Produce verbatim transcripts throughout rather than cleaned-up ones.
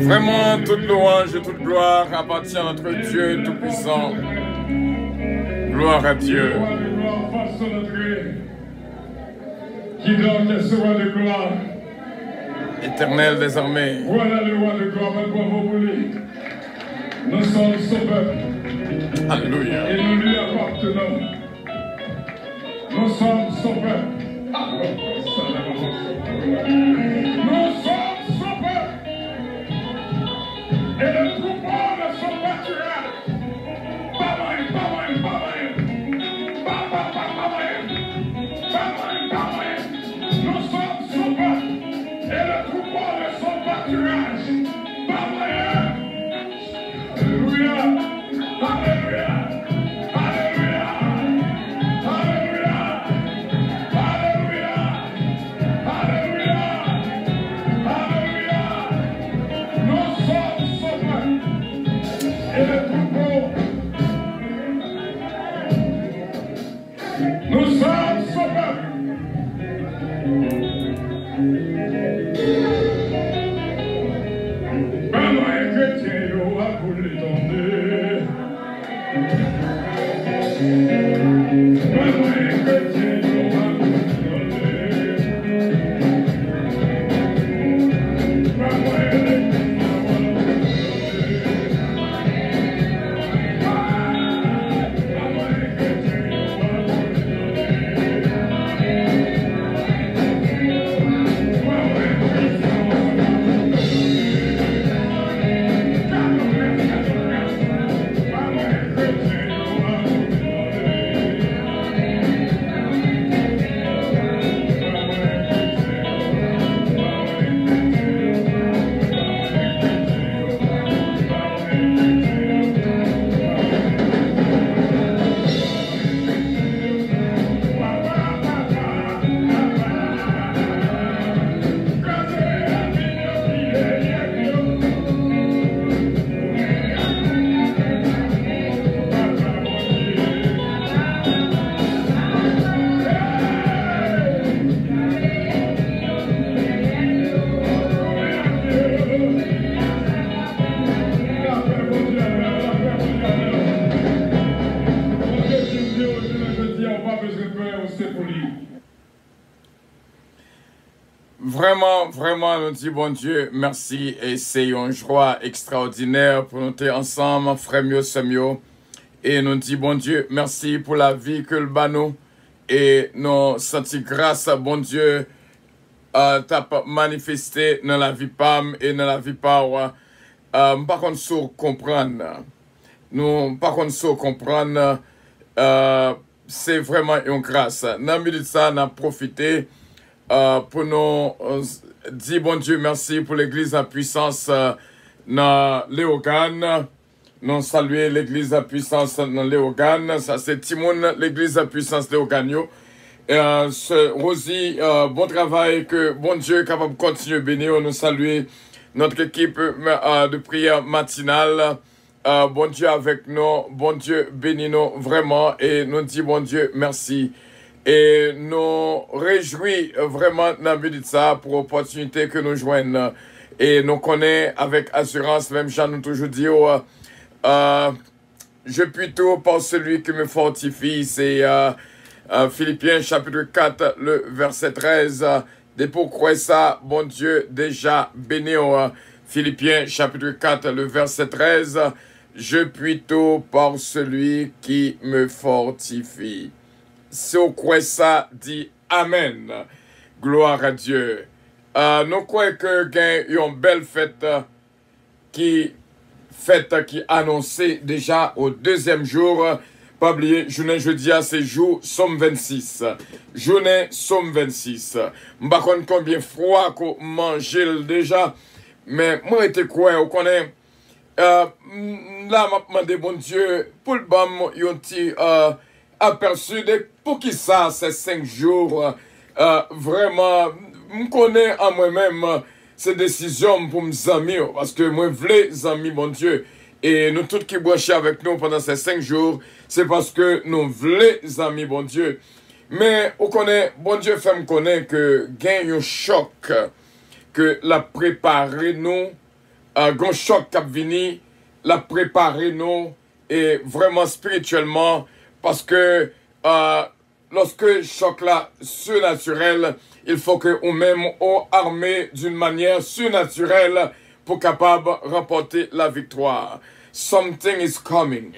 Vraiment, toute louange et toute gloire appartient à notre Dieu Tout-Puissant. Gloire à Dieu. Qui donc est ce roi de gloire? Éternel des armées. Voilà le roi de gloire, bravo pour lui. Nous sommes son peuple. Alléluia. Et nous lui appartenons. Nous sommes son peuple. Nous sommes son peuple. Et le troupeau de son pâturage. Pa manyen, pa manyen, pa manyen. Pa, pa, pa, pa manyen. Pa manyen, pa manyen. Nous sommes son peuple. Et le troupeau de son pâturage. Pa manyen. Alelouya! Alelouya! Alelouya! Nous sommes sauvés et le troupeau. Nous sommes sauvés. Ban mwen kretyen yo a boule tande. Ban mwen kretyen yo a boule tande. Ban mwen legliz yo a boule tande. Vrèman, vrèman, nou di Bondye mèsi e se yon jwa ekstraòdinè pou nou te ansanm, frè m yo, sè m yo. E nou di Bondye mèsi pou lavi ke l ba nou. E nou santi gras Bondye, a, t ap manifeste nan lavi pa m e nan lavi pa w. A, m pa konn si w konprann. Nou pa konn si w konprann. A, se vrèman yon gras. Nan minit sa, n ap pwofite, a, pou nou, a, di Bondye mèsi pou legliz Pwisans, a, nan Leyogàn. Nou salye legliz Pwisans nan Leyogàn. Sa se timoun legliz Pwisans Leyogàn yo. E, a, sè Rosie, a, bon travay, ke Bondye kapab kontinye beni w. Nou salye notre équipe, a, de prière matinale. A, Bondye avèk nou, Bondye beni nou vrèman e nou di Bondye mèsi. E nou rejwi vrèman nan minit sa pou opòtinite ke nou jwenn. E nou konnen avèk asirans, menm jan nou toujou di w, a, Je puis tout par celui qui me fortifie. Se, a, a, Filipyen chapit kat, le vèsè trèz. Depi w kwè sa, Bondye deja beni w. Filipyen chapit kat, le vèsè trèz. Je puis tout par celui qui me fortifie. Si w kwè sa, di amèn. Gloire à Dieu. A, nou kwè ke gen yon bèl fèt, a, ki fèt, ki anonse deja o dezyèm jou. Pa bliye, jounen jodi a, se jou Sòm vennsis. Jounen Sòm vennsis. M pa konn konbyen fwa ke w manje l deja, men mwen rete kwè, ou konnen, e, m, la, m ap mande Bondye pou l ban m yon ti, e, apèsi de poukisa se senk jou, e, vrèman, m konnen an mwen menm, se desizyon m pou m zanmi w, paske mwen vle zanmi Bondye. E nou tout ki branche avèk nou pandan se senk jou, se paske nou vle zanmi Bondye. Men, ou konnen, Bondye fè m konnen ke gen yon chòk, ke l ap prepare nou, euh, gen yon chòk k ap vini, l ap prepare nou, e vrèman espirityèlman, paske, euh, lorsque choc-là surnaturel, il faut que ou menm ou armé d'une manière surnaturelle pou kapab ranpòte la viktwa. Something is coming.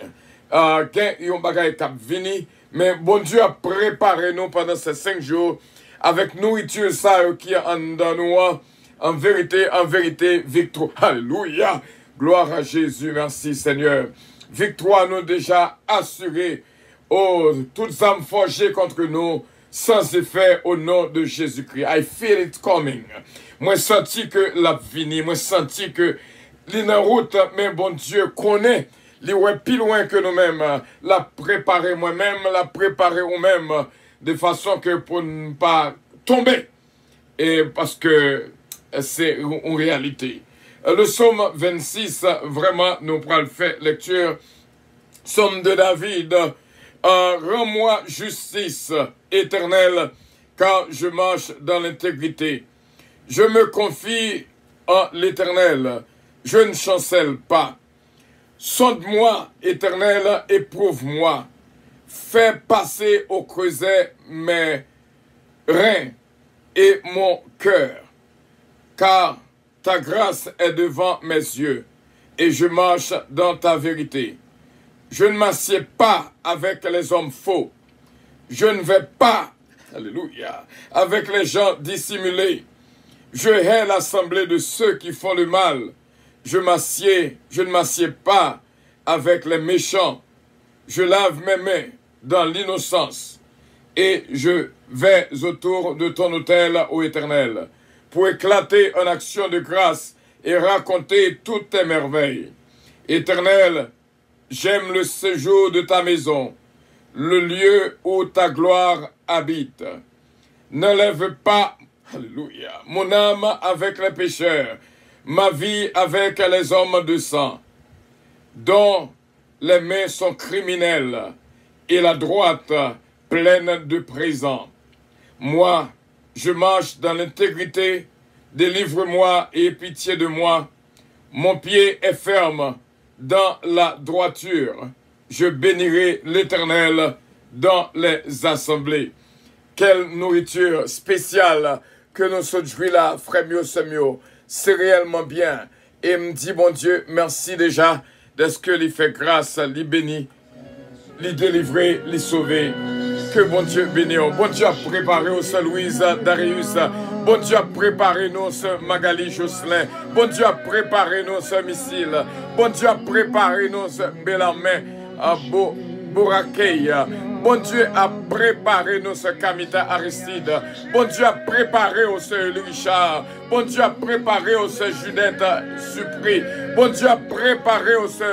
Ah, gen yon bagay k ap vini, men Bondye ap prepare nou pandan se senk jou avèk nouriti sa yo ki anndan nou an. An verite, an verite, viktwa. Alelouya! Glwa a Jezi, mèsi Senyè. Viktwa nou deja asire. Oh, toute arme forgée contre nous sans effet au nom de Jésus-Christ. I feel it coming. Mwen santi ke l ap vini. Mwen santi ke li nan wout, men Bondye konnen. Li wè pi lwen ke nou menm. L ap prepare mwen menm, l ap prepare ou menm, de fason ke pou n pa tonbe. E paske se yon reyalite. Le psaume vingt-six, vrèman, nou pral fè lekti. Psaume de David. Euh, rends-moi justice, Éternel, car je marche dans l'intégrité. Je me confie en l'Éternel, je ne chancelle pas. Sonde-moi, Éternel, éprouve-moi. Fais passer au creuset mes reins et mon cœur, car ta grâce est devant mes yeux, et je marche dans ta vérité. Je ne m'assieds pas avec les hommes faux. Je ne vais pas, alléluia, avec les gens dissimulés. Je hais l'assemblée de ceux qui font le mal. Je m'assieds, je ne m'assieds pas avec les méchants. Je lave mes mains dans l'innocence et je vais autour de ton autel, ô Éternel, pour éclater en action de grâce et raconter toutes tes merveilles. Éternel, j'aime le séjour de ta maison, le lieu où ta gloire habite. N'enlève pas, alléluia, mon âme avec les pécheurs, ma vie avec les hommes de sang, dont les mains sont criminelles et la droite pleine de présents. Moi, je marche dans l'intégrité, délivre-moi et aie pitié de moi. Mon pied est ferme dans la droiture. Je bénirai l'Éternel dans les assemblées. Quelle nourriture spéciale ke nou sot jwi la, frè m yo, sè m yo. Se reyèlman byen. E m di Bondye mèsi deja dèske li fè gras, li beni, li delivre, li sove. Ke Bondye beni w. Bondye ap prepare w, sè Louise Darius. Bondye ap prepare nou, sè Magali Jocelyn. Bondye ap prepare nou, sè Misil. Bondye ap prepare nou, sè Belarmen. Ah, Bo-, Borakey. Bondye ap prepare nou, sè Kamita Aristide. Bondye ap prepare w, sè Eli Richard. Bondye ap prepare w, sè Judith Supri. Bondye ap prepare w, sè,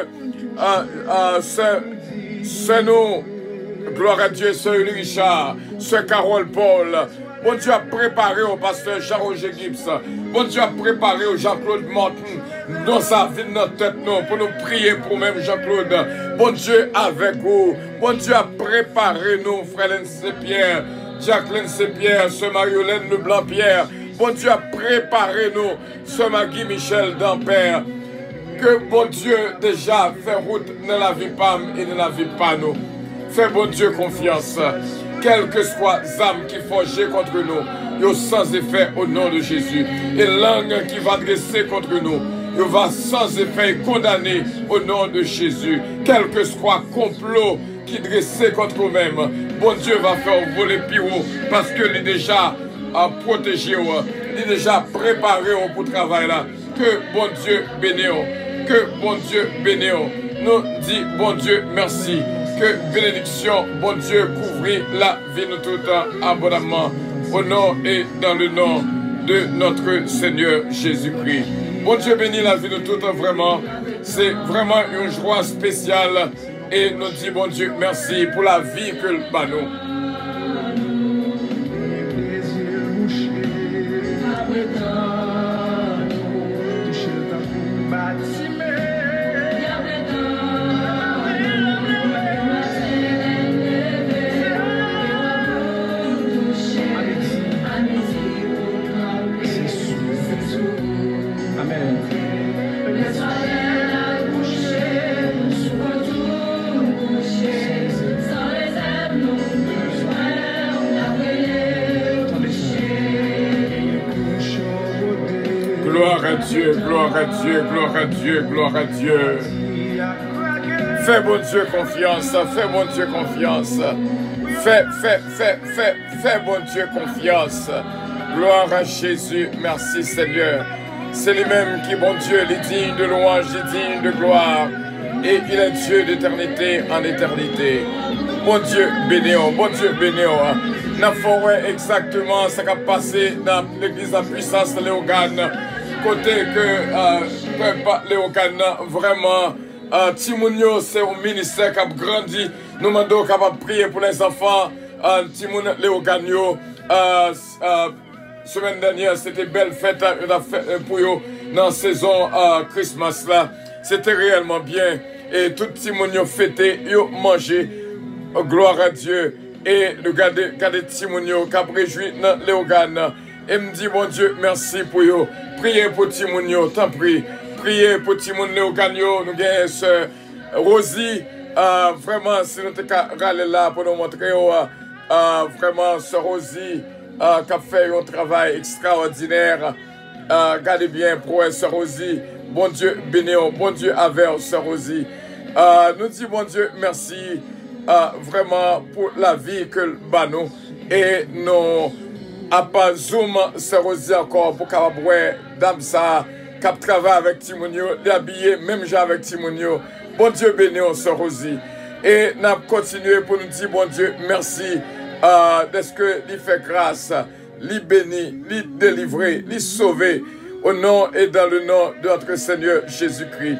ah, ah, sè, sè nou, glwa a Dye, sè Eli Richard, sè Carole Paul. Bondye ap prepare w, pastè Jean Roger Gibbs. Bondye ap prepare w, Jean Claude Martin. Non sa vin nan tèt nou pou nou priye pou menm Jean Claude. Bondye avèk ou. Bondye ap prepare nou, frè Len Sen Pyè, Jacqueline Sen Pyè, sè Mariolène Leblanc Pierre. Bondye ap prepare nou, sè Maggie Michel Dampert. Ke Bondye deja fè wout nan lavi pa m e nan lavi pa nou. Fè Bondye konfyans. Kèlkeswa zam ki fòje kont nou, yo san efè o non de Jezi. E lang ki va drese kont nou, yo va san efè e kondane o non de Jezi. Kèlkeswa konplo ki drese kont ou menm, Bondye va fè w vole pi wo, paske li deja, a, pwoteje w, li deja prepare w pou travay la. Ke Bondye beni w, ke Bondye beni w. Nou di Bondye mèsi. Ke benediksyon Bondye kouvri lavi nou tout abondamman. Au nom et dans le nom de notre Seigneur Jésus-Christ. Bondye beni lavi nou tout vrèman. Se vrèman yon jwa espesyal. E nou di Bondye mèsi pou lavi ke l ba nou. Dieu, gloire à Dieu, gloire à Dieu, gloire à Dieu. Fè Bondye konfyans, fè Bondye konfyans. Fè, fè, fè, fè, fè Bondye konfyans. Gloire à Jésus, merci Seigneur. Se li menm ki Bondye, li digne de louange, li digne de gloire. Et il est Dieu d'éternité en éternité. Bondye beni w, Bondye beni w. N ap fè w wè egzakteman sa k ap pase nan legliz la Pwisans Leyogàn, kote ke euh, pèp Leyogàn nan vrèman euh, timoun yo se yon ministè k ap grandi. Nou mande w kapab priye pou lèzanfan, euh, timoun Leyogàn yo. Euh, euh, Semèn dènyè, se te bèl fèt yo t ap fè euh, pou yo nan sezon euh, Christmas la. Se te reyèlman byen. E tout timoun yo fete, yo manje. Gloire à Dieu. E nou gade, gade timoun yo k ap rejwi nan Leyogàn. E m di Bondye mèsi pou yo. Priye pou timoun yo, tanpri. Priye pou timoun Leyogàn yo. Nou gen sè Rosie. Ah, vrèman, si nou te ka rale la pou nou montre yo. Ah, vrèman, sè Rosie ah, k ap fè yon travay ekstraòdinè. Ah, gade byen, pwofesè Rosie, Bondye beni w, Bondye avè w, sè Rosie. Ah, nou di Bondye mèsi ah, vrèman pou lavi ke l ba nou. E nou ap zoom sè Rosie ankò pou kapab wè dam sa a k ap travay avèk timoun yo, li abiye menm jan avèk timoun yo. Bondye beni w, sè Rosie. E n ap kontinye pou nou di Bondye mèsi ah, dèske li fè gras, li beni, li delivre, li sove. Au nom et dans le nom de notre Seigneur Jésus-Christ.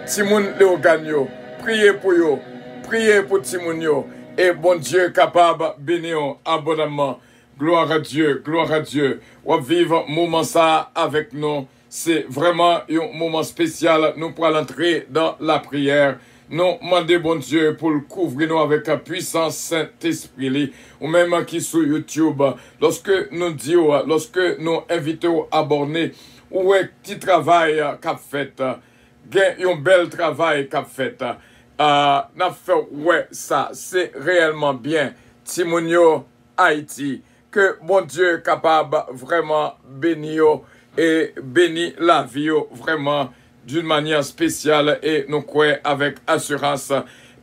Timoun Leyogàn yo, priye pou yo, priye pou timoun yo, e Bondye kapab beni w abondamman. Gloire à Dieu, gloire à Dieu. W ap viv moman sa a avèk nou. Se vrèman yon moman espesyal. Nou pral antre dan lapriyè. Nou mande Bondye pou l kouvri nou avèk pwisans Sentespri li. Ou menm ki sou YouTube, lòske nou di w, lòske nou envite w abòne, ou wè ti travay k ap fèt. Gen yon bèl travay k ap fèt. Ah, n ap fè w wè sa. Se reyèlman byen. Timoun yo, Ayiti. Ke Bondye kapab vrèman beni yo e beni lavi yo vrèman d'une manière spéciale. E nou kwè avèk asirans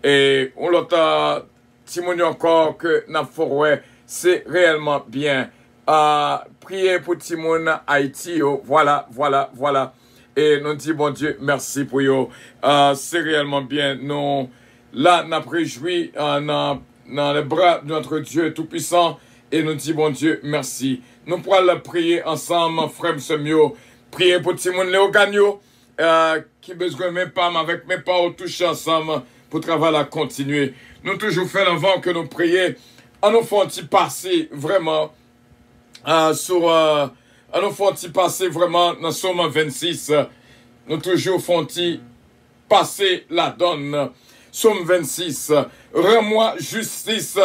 e yon lòt ah, timoun yo ankò ke n ap fè w wè, se reyèlman byen. Ah, priye pou timoun Ayiti yo. Vwala, vwala, vwala. E nou di Bondye mèsi pou yo. Ah, se reyèlman byen. Nou la, n ap rejwi ah, nan, nan les bras de notre Dieu Tout-Puissant. E nou di Bondye mèsi. Nou pral priye ansanm, frè m, sè m yo. Priye pou timoun Leyogàn yo ah, ki bezwen men pa m avèk men pa w touche ansanm pou travay la kontinye. Nou toujou fè l anvan ke nou priye. An nou fè yon ti pase vrèman ah, sou ah, an nou fè yon ti pase vrèman nan Sòm vennsis. Nou toujou fè yon ti pase ladann. Sòm vennsis. Rends-moi justice,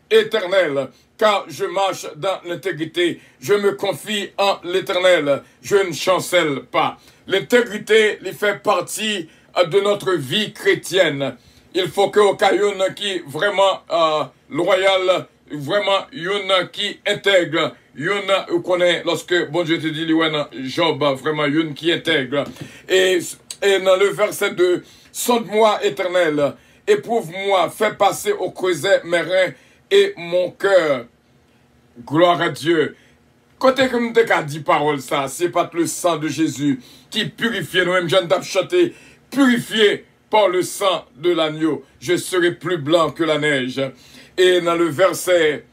Éternel, car je marche dans l'intégrité. Je me confie en l'Éternel, je ne chancelle pas. L'intégrité, li fè pati euh, de notre vie chrétienne. Il faut que w ka youn ki vrèman euh, lwayal, vrèman youn ki entèg, youn ou konnen lòske Bondye te di li wè nan Jòb, vrèman youn ki entèg. E, e nan le verset deux, sonde-moi, Éternel, éprouve-moi, fais passer au creuset mes reins et mon cœur. Gloire à Dieu. Kote ke m te ka di pawòl sa, si se pa t le sang de Jésus ki pirifye nou, menm jan n t ap chante, purifié par le sang de l'agneau, je serai plus blanc que la neige. E nan le verset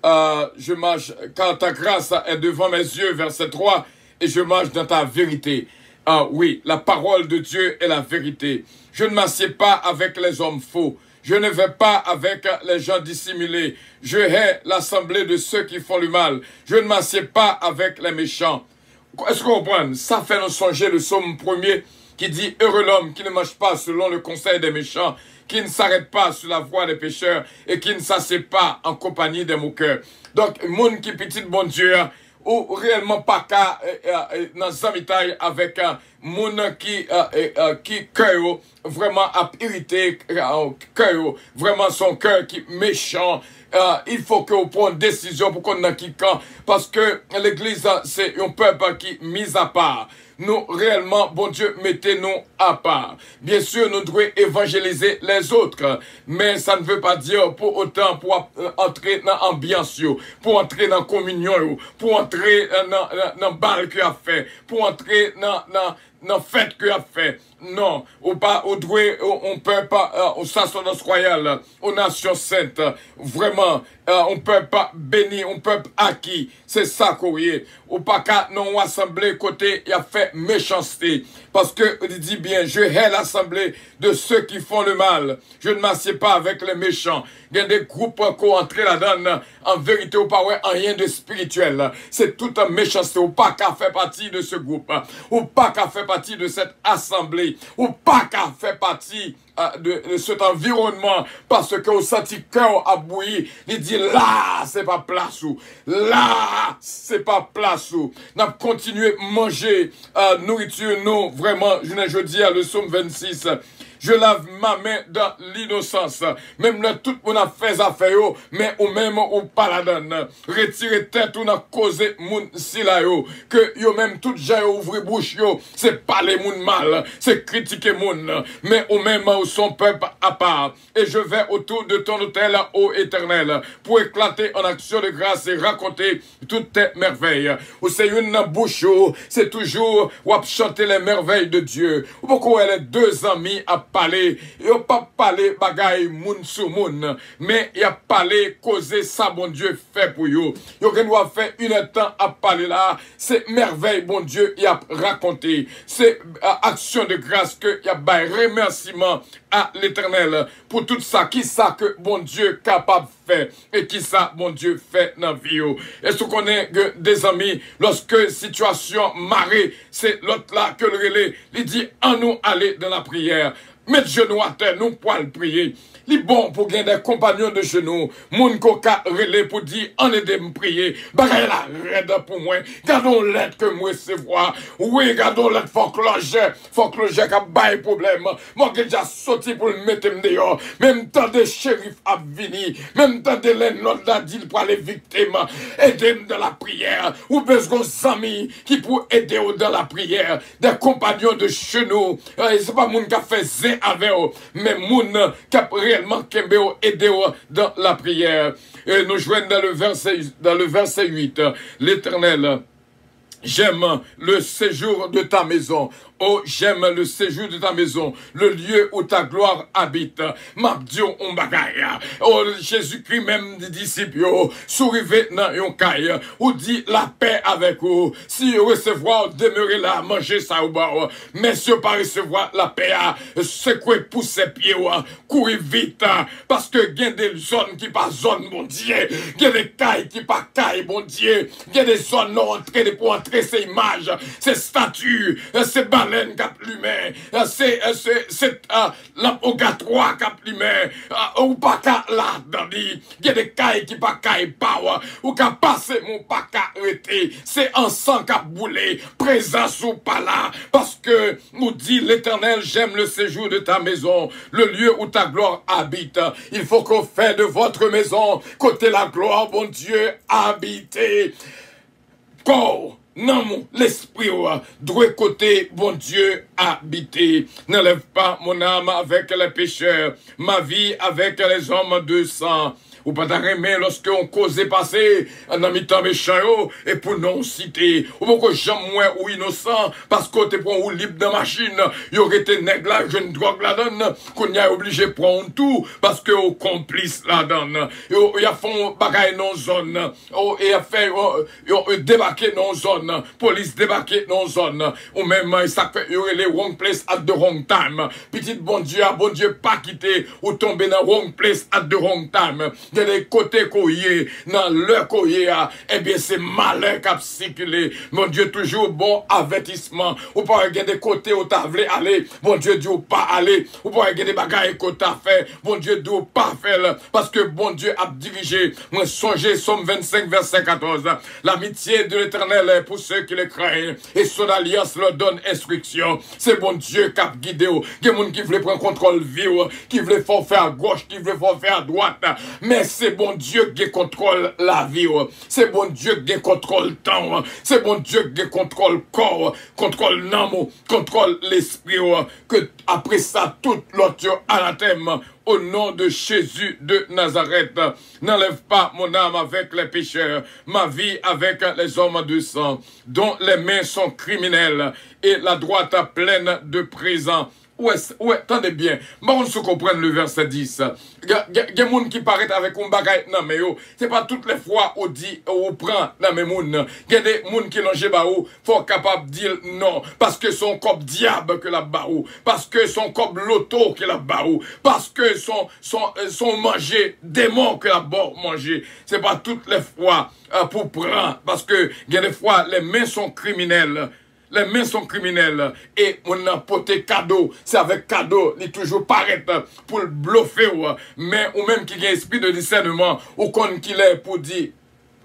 euh, je marche, car ta grâce est devant mes yeux, verset trois, et je marche dans ta vérité. Ah oui, la parole de Dieu est la vérité. Je ne m'assieds pas avec les hommes faux. Je ne vais pas avec les gens dissimulés. Je hais l'assemblée de ceux qui font le mal. Je ne m'assieds pas avec les méchants. Èske w konprann? Sa fè nou sonje le sòm premye ki di, Heureux l'homme qui ne marche pas selon le conseil des méchants, qui ne s'arrête pas sur la voie des pécheurs et qui ne s'assied pas en compagnie des moqueurs. Donk, moun ki pitit Bondye a, ou reyèlman pa ka euh, euh, nan zanmitay avèk euh, moun ki, euh, euh, euh, ki kè yo vrèman ap irite, euh, kè yo vrèman se yon kè ki mechan. Euh, il faut que ou pran yon desizyon pou konn nan ki kan, paske legliz, euh, se yon pèp ki mis à part. Nou reyèlman, Bondye mete nou apa. Byen si, nou dwe evanjelize lèzòt, men sa ne veut pas dire pour autant pou w ap, euh, antre nan anbyans yo, pou antre nan kominyon yo, pou antre, euh, nan, nan, nan bal ke y ap fè, pou antre nan, nan, nan fèt ke y ap fè. Non, ou pa, ou dwe, ou, ou pèp, euh, ou sasèdòs wayal, ou nasyon sent, vrèman, euh, ou pèp beni, ou pèp aki, se sa ke w ye. Ou pa ka nan yon asanble kote y ap fè mechanste. Paske li di byen, je hais l'assemblée de ceux qui font le mal. Je ne m'assieds pas avec les méchants. Gen de gwoup ke w antre ladan l, an verite, ou pa wè anyen de espirityèl. Se tout mechanste. Ou pa ka fè pati de ce groupe. Ou pa ka fè pati de cette assemblée. Ou pa ka fè pati, euh, de, de cet environnement, paske ou santi kè w ap bouyi. Li di, la, se pa plas ou. La, se pa plas ou. N ap kontinye manje, euh, nouriti nou vrèman jounen jodi a, le psaume vingt-six. Je lave ma main dans l'innocence. Menm lè tout moun ap fè zafè yo, men ou menm ou pa ladan l. Retire tèt ou nan koze moun sila yo, ke yo menm tout jan yo ouvri bouch yo, se pale moun mal, se kritike moun. Men ou menm ou se yon pèp apa. Et je vais autour de ton autel, ô Éternel, pour éclater en action de grâce et raconter toutes tes merveilles. Ou se youn nan bouch ou, se toujou w ap chante les merveilles de Dieu. Ou poko wè lè de zanmi ap pale, yo p ap pale bagay moun sou moun, men y ap pale koze sa Bondye fè pou yo. Yo gen dwa fè inèdtan ap pale la, se mèvèy Bondye y ap rakonte, se, euh, aksyon de gras ke y ap bay, remèsiman a Letènèl pou tout sa, ki sa ke Bondye kapab fè e ki sa Bondye fè nan vi yo. Èske w konnen gen de zanmi, lòske sitiyasyon mare, se lòt la ke l rele, li di, annou ale dans la prière. Met jenou atè, nou pwal priye. Li bon pou gen de konpanyon de jenou, moun ke w ka rele pou di, ann ede m priye. Bagay la rèd pou mwen. Gade yon lèt ke m resevwa. Wi, gade yon lèt, fòklòjè. Fòklòjè k ap bay pwoblèm. Mògej la soti pou l mete m deyò. Men m tande cherif ap vini. Men m tande lennòd la di l pral evikte m. Ede m dans la prière. Ou bezwen zanmi ki pou ede w dans la prière. Des compagnons de jenou. Eh, se pa moun k ap fè zen avè w, men moun k ap reyèlman kenbe w, ede w dans la prière. E nou jwenn dans le verset, dans le verset huit, Letènèl, j'aime le séjour de ta maison. Oh, j'aime le séjour de ta maison, le lieu où ta gloire habite. M ap di w yon bagay. Oh, Jezikri menm di disip yo, si w rive nan yon kay, ou di, lapè avèk ou. Si yo resevwa w, demere la, manje sa yo ba w. Men si yo pa resevwa lapè a, sekwe pousè pye w, kouri vit, paske gen de zòn ki pa zòn Bondye, gen de kay ki pa kay Bondye, gen de zòn lè w antre, depi w antre, se imaj, se estati, se balèn k ap limen, se, se, se, ah, lanp ogatwa k ap limen, ah, ou pa ka ladan li. Gen de kay ki pa kay pa w. Ou ka pase, men w pa ka rete. Se ansan k ap boule. Prezans ou pa la. Paske ou di, Letènèl, j'aime le séjour de ta maison, le lieu où ta gloire habite. Il faut qu'on fait de votre maison, kote laglwa Bondye abite. Kò w, nanm ou, lespri w dwe kote Bondye abite. N'enlève pas mon âme avec les pécheurs, ma vie avec les hommes de sang. Ou pa ta renmen lòske yon koze pase nan mitan mechan yo e pou non w site. Ou poko janm wè ou inosan paske w te pran woulib nan machin. Yo rete nèg la jwenn dwòg ladan l. Kounye a yo oblije pran w tou paske w konplis ladan l. Yo, y ap fè yon bagay nan yon zòn. Ou, e y ap fè, o, yo, e debake nan yon zòn, polis debake nan yon zòn, ou menm, e sa k fè yo rele wrong place at the wrong time. Pitit Bondye a, Bondye pa kite ou tonbe nan wrong place at the wrong time. Gen de kote ke w ye, nan lè ke w ye a, ebyen, se malè k ap sikile. Bondye toujou ba w avètisman. Ou pa wè gen de kote ou ta vle ale, Bondye di w pa ale. Ou pa wè gen de bagay ke w ta fè, Bondye di w pa fè l, paske Bondye ap dirije. Mwen sonje Sòm vennsenk, vèsè katòz. L'amitié de l'Éternel est pour ceux qui le craignent, et son alliance leur donne instruction. Se Bondye k ap gide w. Gen moun ki vle pran kontwòl vi w, ki vle fè w fè agòch, ki vle fè w fè adwat. Men se Bondye k gen kontwòl lavi w. Se Bondye k gen kontwòl tan w. Se Bondye k gen kontwòl kò w, kontwòl nanm ou, kontwòl lespri w. Ke apre sa, tout lòt yo anatèm. Au nom de Jésus de Nazareth, n'enlève pas mon âme avec les pécheurs, ma vie avec les hommes de sang, dont les mains sont criminelles et la droite pleine de présents. Ou wè, ou wè, tande byen. M pa konn si w konprann le verset dix. Gen, gen, gen moun ki parèt avèk yon bagay nan men yo. Se pa tout lè fwa ou di, ou pran nan men moun. Gen de moun ki lonje ba ou, fò w kapab di l non. Paske se yon kòb dyab ke l ap ba ou. Paske se yon kòb loto ke l ap ba ou. Paske se yon, se yon, se yon manje demon ke l ap ba w manje. Se pa tout lè fwa, euh, pou pran. Paske gen de fwa, les mains sont criminelles. Les mains sont criminelles. E moun nan pote kado. Se avèk kado li toujou parèt pou l blofe w. Men ou menm ki gen espri de disèneman, ou konn kilè pou di,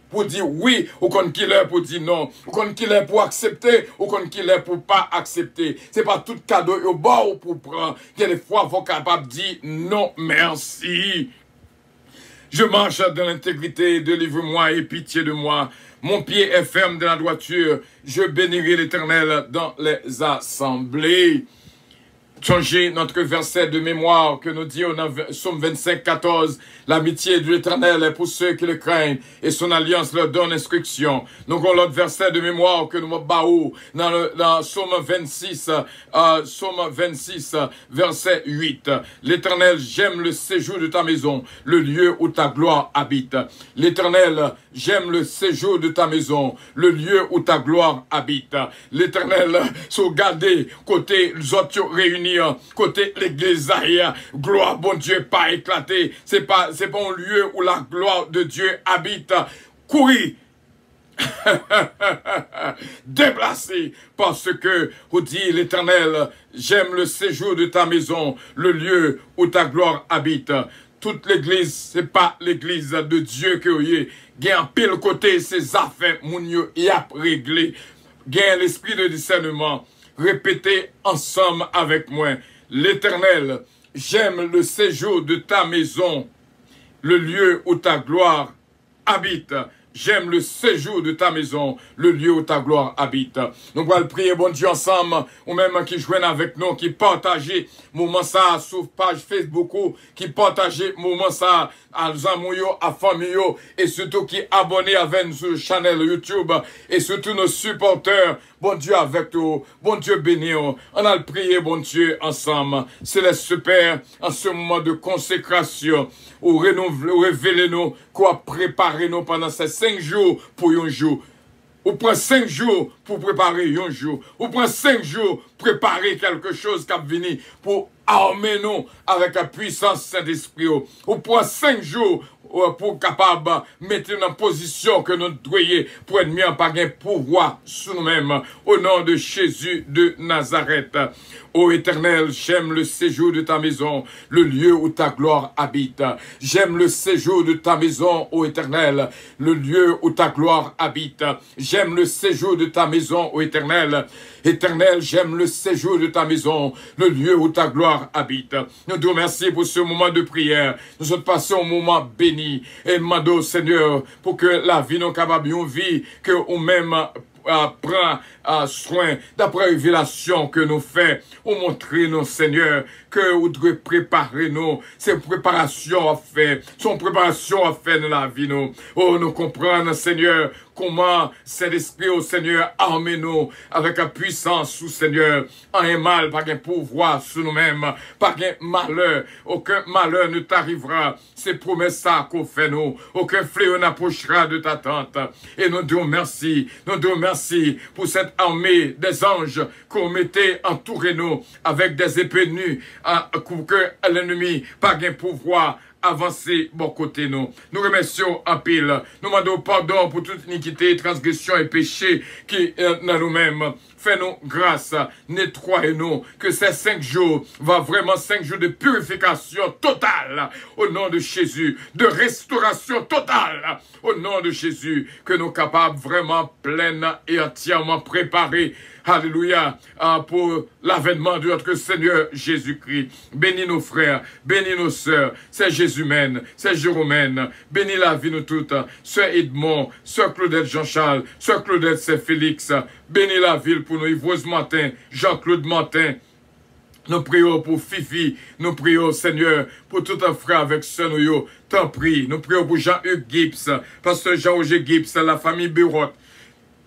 pou di wi, ou konn kilè pou di non. Ou konn kilè pou aksepte, ou konn kilè pou pa aksepte. Se pa tout kado yo ba w pou pran. Gen de fwa, fò w kapab di non, mèsi. Je marche dans l'intégrité, délivre-moi et pitié de moi. Mon pied est ferme dans la droiture, je bénirai l'Éternel dans les assemblées. Chonje notre verset de mémoire ke nou di nan Sòm vennsenk katòz, l'amitié de l'Éternel est pour ceux qui le craignent, et son alliance leur donne instruction. Nou gen lòt verset de mémoire ke nou ba ou nan, nan Sòm vennsis, euh, Sòm vennsis, verset huit. L'Éternel, j'aime le séjour de ta maison, le lieu où ta gloire habite. L'Éternel, j'aime le séjour de ta maison, le lieu où ta gloire habite. L'Éternel, si w gade kote zòt yo reyini an, kote legliz la ye a, glwa Bondye pa eklate. Se pa, se pa yon lye où la gloire de Dieu habite. Kouri! Deplase, paske ou di, Letènèl, j'aime le séjour de ta maison, le lieu où ta gloire habite. Tout legliz, se pa legliz de Dye ke yo ye. Gen anpil kote, se zafè moun yo y ap regle. Gen lespri de disèneman. Repete ansanm avèk mwen. Letènèl, j'aime le séjour de ta maison, le lieu où ta gloire habite. J'aime le séjour de ta maison, le lieu où ta gloire habite. Nou pral priye Bondye ansanm, ou menm ki jwenn avèk nou, ki pataje moman sa a sou paj Facebook ou, ki pataje moman sa a a zanmi yo, a fanmi yo, e sitou ki abòne avè n sou chanèl YouTube, e sitou nou sipòtè. Bondye avèk ou, Bondye beni w. Ann al priye Bondye ansanm. Céleste Père, en ce moment de consécration, ou renouvle, ou revele nou ke w ap prepare nou pandan se senk jou pou yon jou. Ou pran senk jou pou prepare yon jou. Ou pran senk jou prepare kèlke choz k ap vini pou ame nou avèk pwisans Sentespri w. Ou pran senk jou, euh, pou kapab mete nou nan pozisyon ke nou dwe ye, pou ènmi an pa gen pouvwa sou nou menm. Au nom de Jésus de Nazareth. Ô Éternel, j'aime le séjour de ta maison, le lieu où ta gloire habite. J'aime le séjour de ta maison, ô Éternel, le lieu où ta gloire habite. J'aime le séjour de ta maison, ô Éternel. Éternel, j'aime le séjour de ta maison, le lieu où ta gloire habite. Nou di w mèsi pou se moman de priyè. Nou sot pase yon moman beni. E n mande w, Senyè, pou ke lavi nou kapab yon vi ke ou menm, a, pran, a, swen, daprè revelasyon ke nou fè. Ou montre nou, Senyè, ke ou dwe prepare nou. Se preparasyon w ap fè. Se yon preparasyon w ap fè nan lavi nou. O, nou konprann, Senyè, kòman Sentespri w, Senyè, ame nou avèk pwisans ou, Senyè. Anyen mal pa gen pouvwa sou nou menm. Pa gen malè. Aucun malheur ne t'arrivera. Se pwomès sa ke w fè nou. Aucun fléau n'approchera de ta tente. E nou di w mèsi. Nou di w mèsi pou cette armée des anges ke w mete antoure nou avèk des épées nues, a, pou ke lènmi pa gen pouvwa avanse bò kote nou. Nou remèsye w anpil. Nou mande w padon pou tout inikite, transgresyon e peche ki eh, nan nou menm. Fè nou gras, netwaye nou, ke se senk jou va vrèman senk jou de purifikasyon total, o non de Jezi, de restorasyon total, o non de Jezi, ke nou kapab vrèman plèn e antyèman prepare, alelouya, ah, pou l'avènman de notre Seigneur Jésus-Christ. Bénis nos frères, bénis nos sœurs, sè Jezimèn, sè Jeromèn, bénis lavi nou tout, sè Edmond, sè Claudette Jean-Charles, sè Claudette, sè Félix, bénis lavi l pou nou, Yvrose Martin, Jean-Claude Martin, nou priye w pou Fifi, nou priye w, Senyè, pou tout frè avèk sè nou yo, tanpri, nou priye w pou Jean-Hugues Gibbs, pastè Jean Roger Gibbs, lafanmi Berot,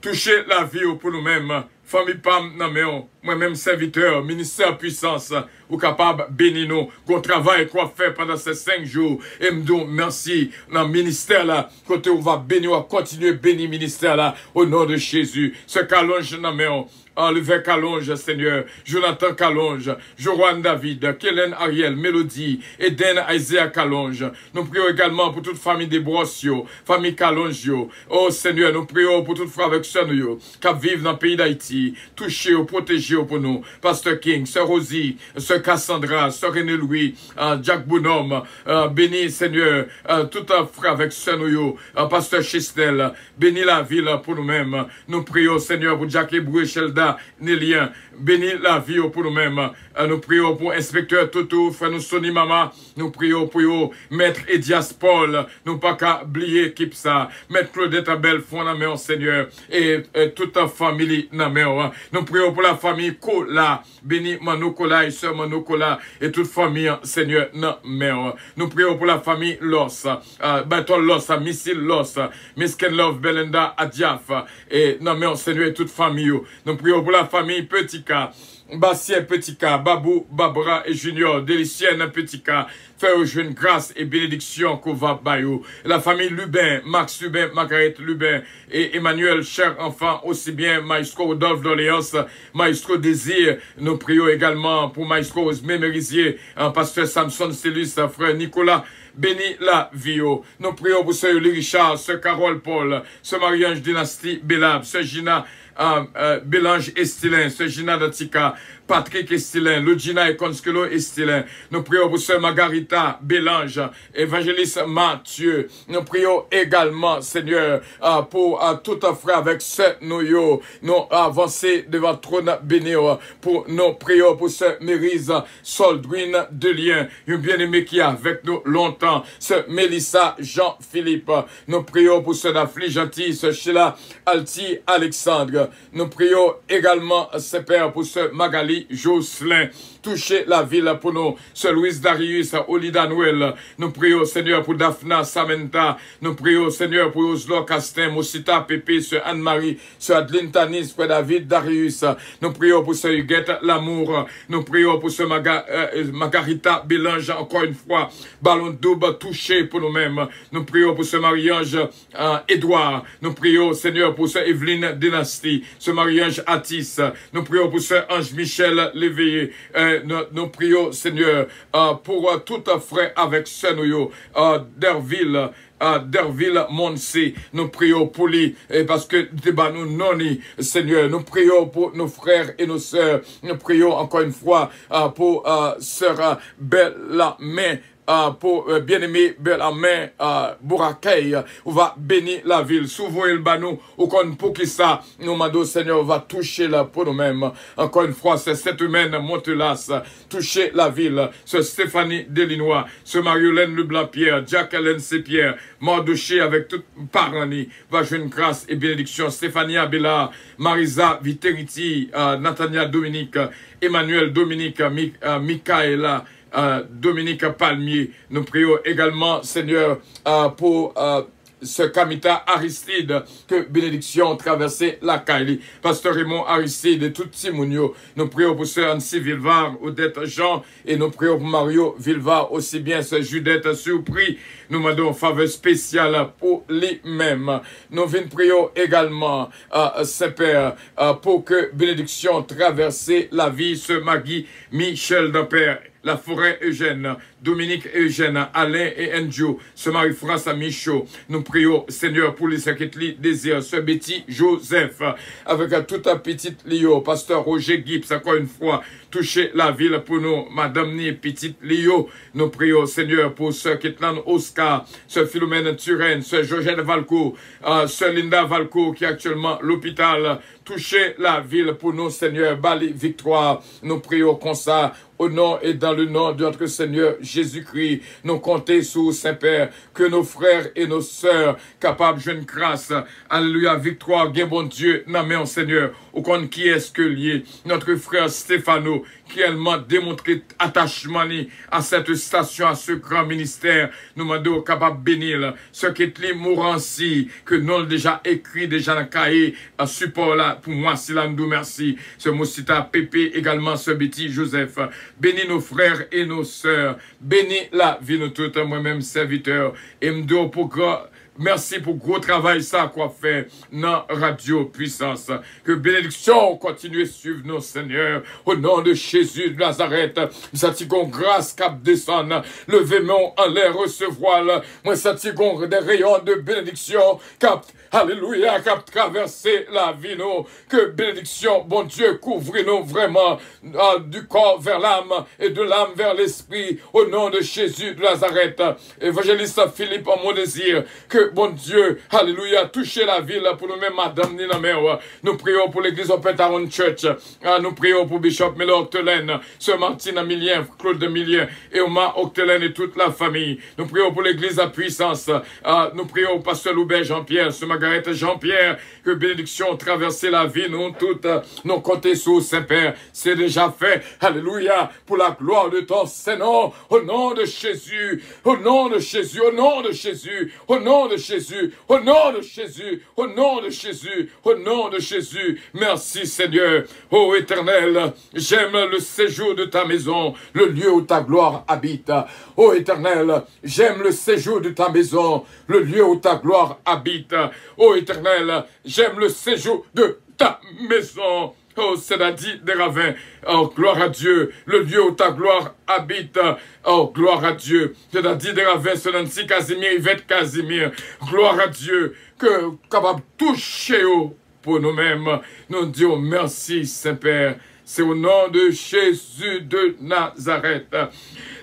touche lavi yo pou nou menm, fanmi pa m nan men w, mwen menm sèvitè, ministè pwisans, ou kapab beni nou, gon travay k w ap fè pandan se senk jou, e m di w mèsi nan ministè la, kote w va beni, w ap kontinye beni ministè la, o non de Jezi, se kalonj nan men w, Oliver Kalonj, Senyè, Jonathan Kalonj, Joanne David, Kellen Ariel, Mélodie, Eden Isaiah Kalonj. Nou priye w egalman pou tout fanmi Debros yo, fanmi Kalonj yo. O Senyè, nou priye w pou tout frè avèk sè nou yo k ap viv nan peyi Dayiti. Touche yo, pwoteje yo pou nou. Pastè King, sè Rosie, sè Cassandra, sè René Louis, ah, Jack Bonhomme, ah, beni, Senyè, ah, tout, ah, frè avèk sè nou yo, ah, pastè Chesnel, beni lavi l pou nou menm. Nou priye w, Senyè, pou Jack Ebreu, Chelda, Nelien, beni lavi yo pou nou menm. Eh, nou priye w pou enspektè Toto, frè nou Sony Mama, nou priye w pou yo, mèt Edias Paul, nou pa ka bliye ekip sa. Mèt Claudette Belfond nan men w, Senyè, e, e tout fanmi li nan men w. Nou priye w pou lafanmi Kola, beni Manno Kola e sè Manno Kola e tout fanmi an, Senyè, nan men w. Nou priye w pou lafanmi Los, ah, Batol Los, Misil Los, Miss Ken Love, Belenda Adiaf, e nan men w, Senyè, e tout fanmi yo. Nou priye w pou lafanmi Petika, Basye Petika, Babou, Babra e Junior, Delicienne Petika, fè yo jwenn gras e benediksyon ke w va ba yo. Lafanmi Lubin, Max Lubin, Margaret Lubin e Emmanuel, chè anfan, osi byen Maestro Rodolphe Dorléans, Maestro Désir, nou priye w egalman pou Maestro Osme Merizier, ah, pastè Samson Celis, frè Nicolas, beni lavi yo. Nou priye w pou sè Yoli Richard, sè Carole Paul, sè Marie-Ange Dynastie Belab, sè Gina, ah, ah, Belange Estilin, sè Gina Dantica, Patrick Estilin, Ludgina e Consuelo Estilin. Nou priye w pou sè Margarita Belange, Evanjelis Mathieu. Nou priye w egalman, Senyè, ah, pou, ah, tout frè avèk sè nou yo. Nou avanse devan twòn beni w pou nou priye w pou sè Meriz Soldwin Delien, yon byeneme ki avèk nou lontan, sè Melissa Jean Philippe. Nou priye w pou sè Dafli Janti, sè Sheila Alti Alexandre. Nou priye w egalman, Senpè, pou sè Magali Jocelyn. Touche lavi l pou nou, sè Louis Darius, Olida Noël. Nou priye w, Senyè, pou Daphna Samantha. Nou priye w, Senyè, pou Oslor Castin, Mosita Pepe, sè Anne Marie, sè Adeline Tanis, frè David Darius. Nou priye w pou sè Huguette Lamour. Nou priye w pou sè Maga, eh, Margarita Belange, encore une fois. Balon doub touche pou nou menm. Nou priye w pou sè Marie-Ange, ah, Edouard. Nou priye w, Senyè, pou sè Evelyne Dynastie, sè Marie-Ange Atis. Nou priye w pou sè Ange Michel Léveillé. Eh, nou, nou priye w, Senyè, ah, pou, ah, tout frè avèk sè nou yo, ah, Derville, ah, Derville Monse. Nou priye w pou li, e paske li te ba nou non li, Senyè. Nou priye w pou nos frères et nos sœurs. Nou priye w encore une fois, ah, pou, ah, sè, ah, Belamen, ah, pou, eh, byeneme Belamen, ah, Borakèy, ou va beni lavi l. Si w voye l ba nou, ou konn poukisa. Nou mande w, Senyè, ou va touche l pou nou menm. Encore une fois, sè Sainte-Humaine Montelas, touche lavi l. Sè Stéphanie Delinois, sè Mariolène Leblanc Pierre, Jacqueline Saint Pierre, Mardoché avèk tout paran li, va jwenn gras e benediksyon. Stéphanie Abelard, Marisa Viteriti, ah, Natania Dominique, Emmanuel Dominique, Mi-, ah, Michaela, ah, Dominique Palmier. Nou priye w egalman, Senyè, ah, pou, ah, sè Kamita Aristide, ke benediksyon travèse lakay li. Pastè Raymond Aristide, tout timoun yo. Nou priye w pou sè Ancy Vilvar, Odette Jean, e nou priye w pou Mario Vilvar, osi byen sè Judette Surpris. Nou mande yon favè espesyal pou li menm. Nou vin priye w egalman, ah, Senpè, ah, pou ke benediksyon travèse lavi sè Maggie Michel Dampère, Laforêt Eugène, Dominique, Eugène, Alain et Andrew, sè Marie-France Michaud, nou priye w, Senyè, pou li, sè Ketly Désir, sè Betty Joseph, avèk tout pitit li yo, pastè Roger Gibbs, ankò yon fwa, touche lavi l pou nou, madanm ni, pitit li yo, nou priye w, Senyè, pou sè Ketlan Oscar, sè Philomène Turenne, sè Georgette Valco, euh, sè Linda Valco, ki aktyèlman lopital, touche lavi l pou nou, Senyè, ba li viktwa, nou priye w konsa, au nom et dans le nom de notre Seigneur Jésus-Christ. Nou konte sou ou, Senpè, ke nos frères et nos sœurs kapab jwenn gras. Alelouya, viktwa gen Bondye nan men w, Senyè. Ou konn kiyès ke l ye. Notre frère Stefano, ki tèlman demontre atachman li à cette station, à ce grand ministère. Nou mande w kapab beni l. Sè Ketly Morancy, ke non l deja ekri, deja nan kaye, a, sipò w la, pou mwa sila, nou di w mèsi. Sè Mosita Pepe, egalman sè Betty Joseph. Bénis nos frères et nos sœurs. Beni lavi nou tout, mwen menm sèvitè. E m di w pou gran, mèsi pou gwo travay sa k w ap fè nan Radyo Pwisans. Ke benediksyon w kontinye swiv nou, Senyè. Au nom de Jésus de Nazareth, m santi gon gras k ap desann. Leve men w anlè, resevwa l. Mwen santi gon de reyon de benediksyon k ap, alelouya, k ap travèse lavi nou. Ke benediksyon Bondye kouvri nou vrèman, ah, du corps vers l'âme et de l'âme vers l'esprit, au nom de Jésus de Nazareth. Evanjelis Philippe Mondésir, ke Bondye, alelouya, touche lavi l pou nou menm, madanm ni nan men w. Nou priye w pou legliz Open Town Church. Ah, nou priye w pou Bishop Miller Octelaine, sè Martine Milien, Claude Milien, Irma Octelaine et toute la famille. Nou priye w pou legliz La Puissance. Ah, nou priye w pastè Loubert Jean-Pierre, sè Margaret Jean-Pierre, ke benediksyon travèse lavi nou tout. Nou konte sou ou, Senpè. Se deja fè. Alelouya. Pour la gloire de ton Saint nom. Au nom de Jésus. Au nom de Jésus. Au nom de Jésus. Au nom de Jésus. Au nom de Jésus. Au nom de Jésus. Au nom de Jésus. Merci, Seigneur. Ô Éternel, j'aime le séjour de ta maison, le lieu où ta gloire habite. Ô Éternel, j'aime le séjour de ta maison, le lieu où ta gloire habite. Ô Éternel, j'aime le séjour de ta maison. Oh, Senadi Deravin, oh, gloire à Dieu, le lieu où ta gloire habite, oh, gloire à Dieu. Senadi Deravin, Senansi Kazimir, Ivèt Kazimir, gloire à Dieu, ke kapab touche yo pou nou menm. Nou di w mèsi, Senpè. Se o non de Jezi de Nazarèt.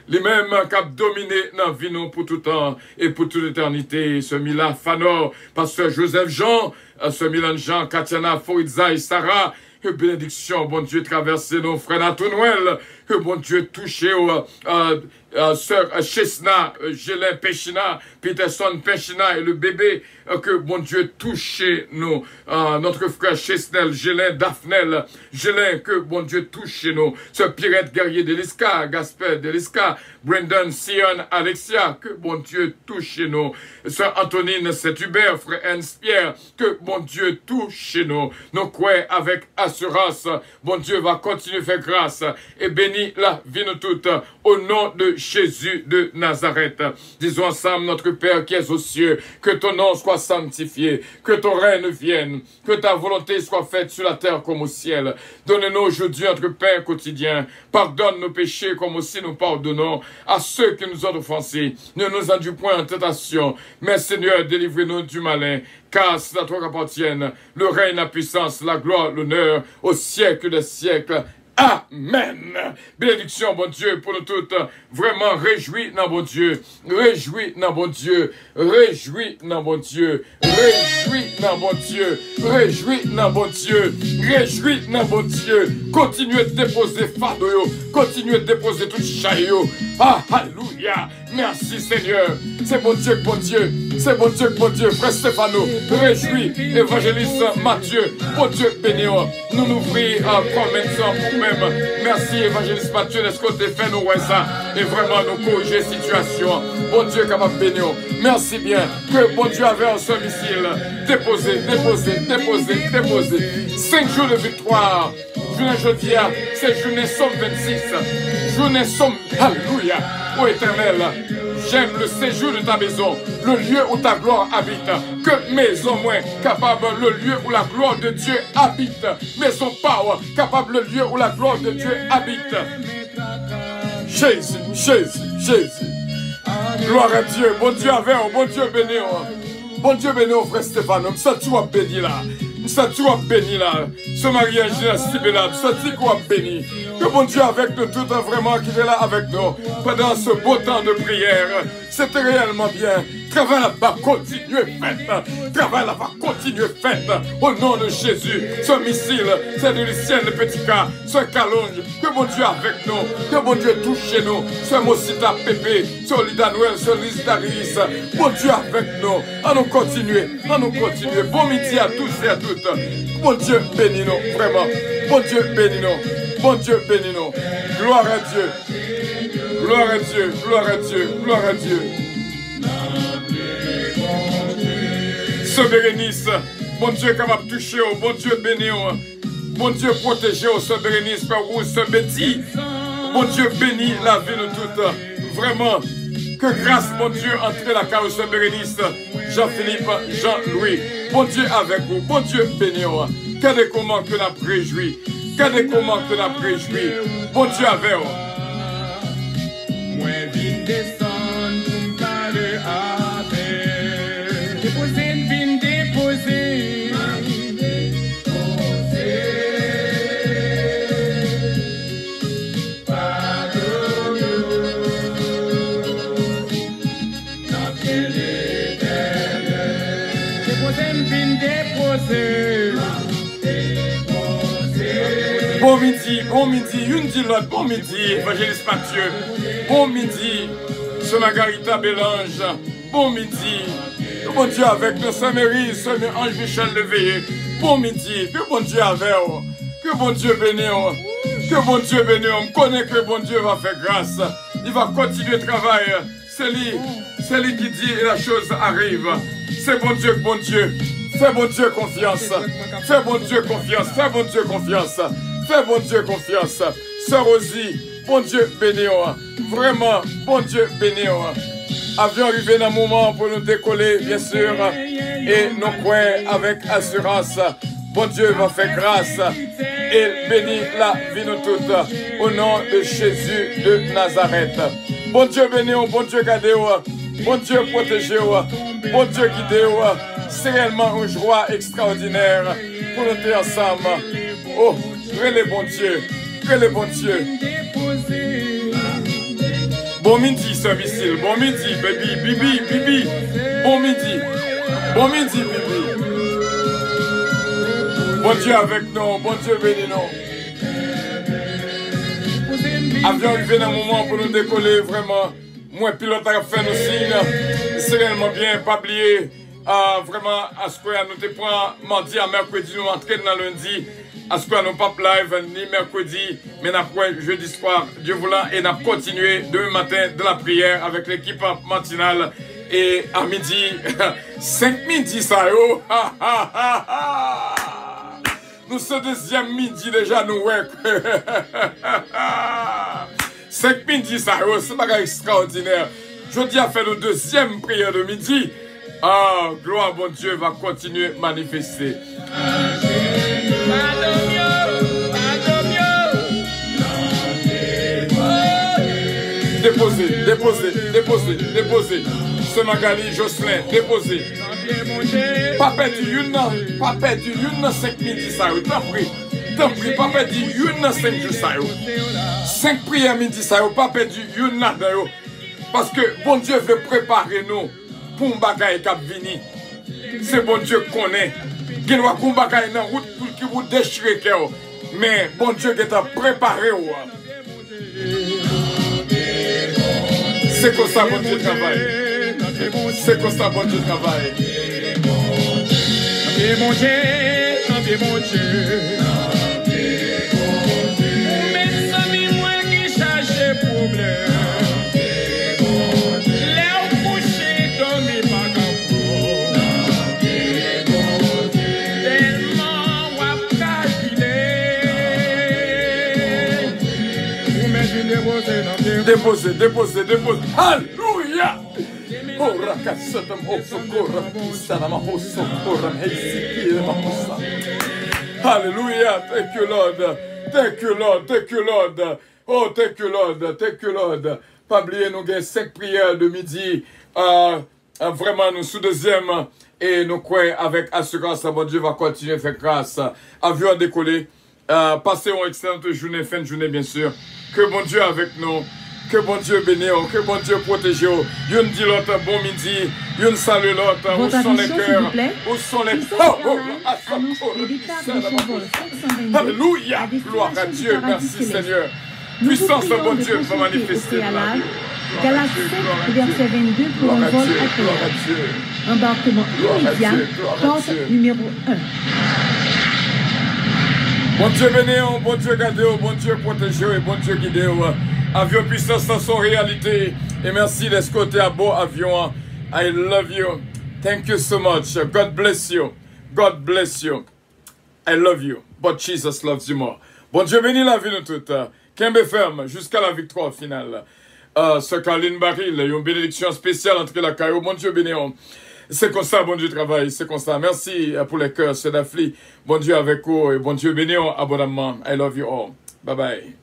Li menm k ap domine nan vi nou pou tout tan e pou tout etènite. Sè Mila Fanò, pastè Joseph Jean, sè Milan Jean, Katiana, Foritza e Sara, ke benediksyon Bondye travèse nou, frè Natou Nwèl, ke Bondye touche w, euh, euh, sè, euh, Chesna, euh, Jelen Pechina, Peterson Pechina e le bebe, euh, ke Bondye touche nou, euh, notre frère Chesnel, Jelen Daphnel, Jelen, ke Bondye touche nou, sè Pierrette Guerrier Delisca, Gasper Delisca, Brendan Sion Alexia, ke Bondye touche nou, sè Antonine Saint-Hubert, frè Ernst Pierre, ke Bondye touche nou. Nou kwè avèk asirans, Bondye va kontinye fè gras e beni lavi nou tout, o non de Jezi de Nazarèt. Disons ensemble, notre Père qui es aux cieux, que ton nom soit sanctifié, que ton règne vienne, que ta volonté soit faite sur la terre comme au ciel. Donne-nous aujourd'hui notre pain quotidien. Pardonne nos péchés comme aussi nous pardonnons à ceux qui nous ont offensés. Ne nous induis point en tentation, mais Seigneur, délivre-nous du malin. Car c'est à toi qu'appartiennent le règne, la puissance, la gloire, l'honneur au siècle des siècles. Amèn. Benediksyon Bondye pou nou tout. Vrèman, rejwi nan Bondye. Rejwi nan Bondye. Rejwi nan Bondye. Rejwi nan Bondye. Rejwi nan Bondye. Rejwi nan Bondye. Kontinye depoze fado yo. Kontinye depoze tout chay yo. Ah, alelouya. Mèsi, Senyè. Se Bondye k Bondye. Se Bondye k Bondye. Frè Stefano, rejwi. Evanjelis Matye, Bondye beni w. Nou louvri, euh, comments pou ou menm. Mèsi, Evanjelis Matye, dèske w te fè nou wè sa. E vrèman, nou korije sitiyasyon an. Bondye kapab beni w. Mèsi byen. Ke Bondye avè w, sè Misil. Depoze, depoze, depoze, depoze. Senk jou de viktwa. Jounen jodi a, se jounen Sòm vennsis. Jounen Sòm, alelouya. O Etènèl, j'aime le séjour de ta maison, le lieu où ta gloire habite. Ke mezon mwen kapab le lieu où la gloire de Dieu habite. Mezon pa w kapab le lieu où la gloire de Dieu habite. Jezi, Jezi. Jezi. Glwa a Dye. Bondye avè w. Bondye beni w. Bondye beni w, frè Stefano. M santi w ap beni la. M santi w ap beni la. Sè Marie Angeline Sibela, m santi ke w ap beni. Ke Bondye avèk nou tout, vrèman, ki te la avèk nou pandan se bon tan de priyè. Se te reyèlman byen. Travay la va kontinye fèt. Travay la va kontinye fèt. O non de Jezi. Sè Misil, sè Delisièn, Petit K, sè Kalonj, ke Bondye avèk nou, ke Bondye touche nou. Sè Mosita Pepe, sè Olida Nwèl, sè Liz Darius, Bondye avèk nou. An nou kontinye, an nou kontinye. Bon midi a tous et à toutes. Bondye beni nou, vrèman. Bondye beni nou. Bondye beni nou. Glwa a Dye. Glwa a Dye. Glwa a Dye. Glwa a Dye. Sè Bérénice, Bondye kapab touche w. Bondye beni w. Bondye pwoteje w, sè Bérénice, sè Rose, sè Betty. Bondye beni lavi nou tout. Vrèman, ke gras Bondye antre lakay ou, sè Bérénice, Jean Philippe, Jean Louis. Bondye avèk ou, Bondye beni w. Gade kòman ke n ap rejwi. Gade kòman ke n ap rejwi. Bondye avè w. Mwen vin desann pou m pale avè w. Depoze m vin depoze. Depoze m vin depoze. Bon midi, bon midi, youn di lòt, bon midi, Evanjelis Matye. Bon midi, sè Margarita Belange. Bon midi. Ke Bondye avèk nou, sè Meri, sè Anj Michel Leveye. Bon midi. Ke Bondye avè w. Ke Bondye beni w. Ke Bondye beni w. M konnen ke Bondye va fè gras. Li va kontinye travay. Se li, se li ki di et la chose arrive. Se Bondye k Bondye. Fè Bondye konfyans. Fè Bondye konfyans. Fè Bondye konfyans. Fè Bondye konfyans. Sè Rosie, Bondye beni w. Vrèman, Bondye beni w. Avyon rive nan moman pou nou dekole, byen si. E nou kwè avèk asirans, Bondye va fè gras e beni lavi nou tout. O non de Jezi de Nazarèt. Bondye beni w, Bondye gade w, Bondye pwoteje w, Bondye gide w. Se reyèlman yon jwa ekstraòdinè pou nou te ansanm. O, rele Bondye. Rele Bondye. Bon midi, sè Misil. Bon midi, baby, bibi, bibi. Bon midi. Bon midi, bibi. Bondye avèk nou. Bondye beni nou. Avyon rive nan moman pou nou dekole, vrèman. M wè pilòt la ap fè nou siy. Se reyèlman byen, pa bliye. Ah, vrèman, aswè a nou te pran madi a mèkredi, nou antre nan lendi. Aswè a nou p ap live ni mèkredi, men n ap wè jedi swa, Dye voulan, e n ap kontinye demen maten de la priyè avèk lekip matinal. E a midi, senk midi sa yo, nou se dezyèm midi deja, nou wè. Senk midi sa yo, se bagay ekstraòdinè. Jodi a fè nou dezyèm priyè de midi. Ah, glwa Bondye va kontinye manifeste. Depoze, depoze, depoze, depoze. Sè Magali, Jocelyn, depoze. Pa pèdi youn nan, pa pèdi youn nan senk midi sa yo, tanpri. Tanpri, pa pèdi youn nan senk jou sa yo. Senk priyè midi sa yo, pa pèdi youn ladan yo. Paske Bondye vle prepare nou pou yon bagay k ap vini. Se Bondye k konnen. Gen dwa gen yon bagay nan wout pou ki pou dechire kè w. Men Bondye gentan prepare w. Se konsa Bondye travay. Se konsa Bondye travay. Nan pye Bondye, nan pye Bondye. Ou menm zanmi mwen ki chaje pwoblèm. Lè w kouche, dòmi pa ka pran w. Tèlman w ap kalkile. Ou menm vin depoze nan pye. Depoze, depoze, depoze. Alelouya! Ora kasata mosokora, kisana mahosokora, mesikire mahosa. Hallelujah. Thank you, Lord. Thank you, Lord. Thank you, Lord. Oh, thank you, Lord. Thank you, Lord. Pa bliye, nou gen senk priyè de midi. Euh, euh, vrèman, nou sou dezyèm. E nou kwè avèk asirans, Bondye va kontinye fè gras. Avyon an dekole. Euh, pase yon ekselant jounen, fen de jounen, byen si. Ke Bondye avèk nou. Ke Bondye beni w. Ke Bondye pwoteje w. Youn di lòt bon midi. Youn salye lòt. Où sont les cœurs? Où sont les... Oh, oh, Airlines annonce le départ de son vol cinq cent vingt-deux à destination du paradis céleste. Alléluia. Gloire à Dieu. Merci, Seigneur. Nous vous prions de consulter au préalable Galaxy cinq verset vingt-deux pour un vol atterrissage. Embarquement immédiat, porte numéro un. Bondye beni w, Bondye gade w, Bondye pwoteje w e Bondye gide w. Avyon Pwisans lan se yon reyalite. E mèsi dèske w te abò avyon an. I love you. Thank you so much. God bless you. God bless you. I love you, but Jesus loves you more. Bondye beni lavi nou tout. Kenbe fèm jiska la viktwa final. Euh, Sè Carline Baril, yon benediksyon espesyal antre lakay ou. Bondye beni w. Se konsa Bondye travay, se konsa. Mèsi, euh, pou lè kè, Sè Dafli. Bondye avèk ou e Bondye beni w abondamman. I love you all. Bye bye.